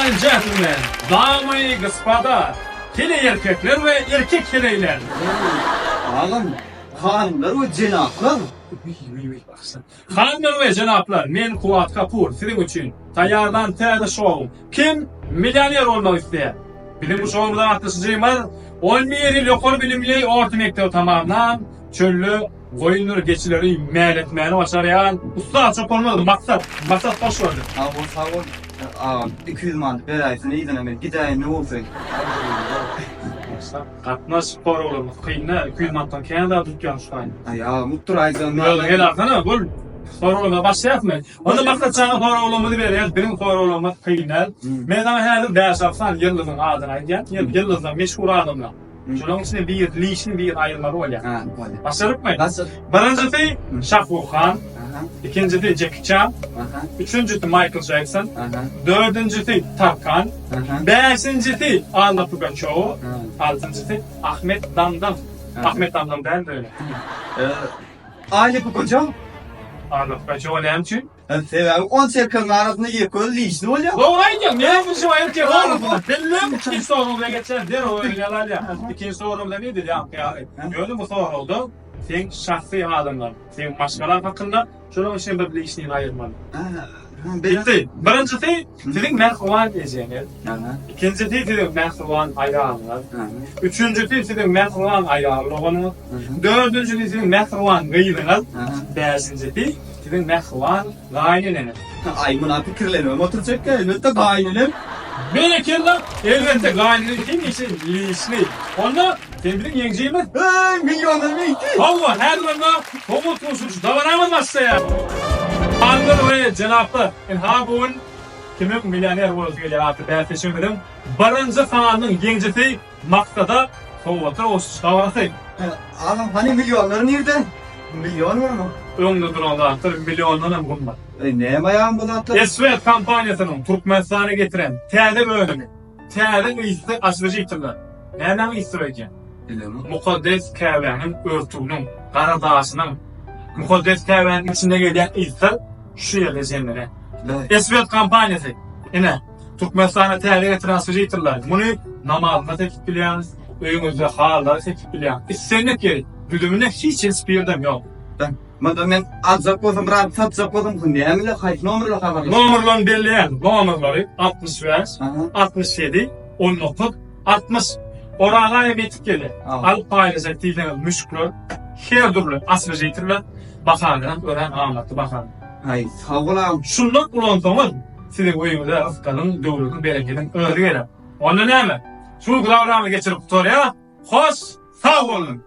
and gentlemen, damy, gospoda, heleý erkekler we erkek heleýler. Agam, hanymlar we jenaplar. Hanymlar we jenaplar, men Kuwat Kapur siziň üçin taýýarlan täze şowum Kim millioner bolmak isleýär? Biziň bu şowumyza gatnaşyjymyz 11 ýyl ýokary bilimli orta mekdebi tamamlan, çölde goýundyr geçileri mäletmäni başarýan ussat çopanymyz Maksat. Maksat hoş gördük. Sag bol, sag bol. Agam, 200 manat beräýsene yzyna men gidäýin ne bolsa. Gatnaş soraglarymyz kyn däl, 200 manatdan kän zat utýan şu taýda. Aý agam utduraýjagym ýok. Özüň el alsana, gül. Soraglara başlaýasmy? Onda Maksat jana soraglarymyzy berýäs, biziň soraglarymyz kyn däl. Men saňa häzir bäş-alty sany ýyldyzyň adyny aýdýan. Ýyldyzlar meşhur adamlar. Şolaryň içinden bir lişni bir aýyrmaly bolýar. Ha, bolýar. Başarypmy? Başar. Birinjisi Şahruh Han, ikinjisi Jeki Çan, üçünjisi Maýkl Jekson, dördünjisi Tarkan, bäşinjisi Alla Pugaçowa, altynjysy Ahmet Damdam. Ahmet Damdam däldir öyle. Alla Pugaçowa. Alla Pugaçowa näme üçin? Sebäbi on erkegiň arasynda ýeke özi lişni bolýar. Dogry aýdýaň. Näme üçin erkek arasynda? Bildim. Ikinji soragymyza geçeris. Derrew öýüne alýar. Ikinji soragymyza ne diýdi ýaňky ýaly. Ýöne bu soragda seň şahsy adamlaryň, seň maşgalaň hakynda şolaryň içinden bir lişnini aýyrmaly. Bitti. Birinjisi siziň mähriban ejeňiz. Ikinjisi siziň mähriban aýalyňyz. Üçünjisi siziň mähriban aýal doganyňyz. Dördünjisi siziň mähriban gyzyňyz. Bäşinjisi Siziň mähriban gaýyneneňiz. Aý muna pikirlenibem oturjak elbetde gaýynenem. Berekella elbetde gaýynenem hemişe lişni. Onda sen biziň ýeňjimiz. Heý millionlar meňki. Hawa häzir onda sowgat gowşuryş dabaramyz başlaýar. Hanymlar we jenaplar ynha bu gün kimiň millioner bolasy gelýär atly bäsleşigimiziň birinji sanynyň ýeňjisi Maksada sowgatlar gowşuryş dabarasy. Agam hany millionlar nirde? Million barmy? Öňde duran zatlar milliondan hem gymmat. Eý näme aýagym bu zatlar? Eswet kompaniýasynyň Türkmenistana getiren täze önümi, täze ysy açylyjytyrlar. Nämäň ysy öýdýäň? Bilemok. Mukaddes Käbäniň örtüginiň, gara daşynyň, mukaddes Käbäniň içinde gelýän yslar şu ýerde jemlenen. Eswet kompaniýasy, ine, Türkmenistana täze getiren switerler. Muny namazyňda sepip bilýäňiz, öýüňizde halylara sepip bilýäňiz. Islendik ýeri, düzüminde hiç hili spirdem ýok. Munda men aljak bolsam, biraz satjak bolsam, bu näme bilen, haýsy nomerle habarlaşmaly? Nomerlerini belleýän, nomerleri 65, 67, 19, 60. Oraza aýy ýetip gelýär. Alyp paýlajak diýseňiz müşkler, her dürli oswežitirler, bahalaram örän amatly bahalar. Aý, sag bol agam. Şundan ulansaňyz, Siziň öýüňize rysgalyň, döwletiň, berekediň özi geler. Onda näme? Şu günki dabaramyzy geçirip gutarýas. Hoş sag boluň!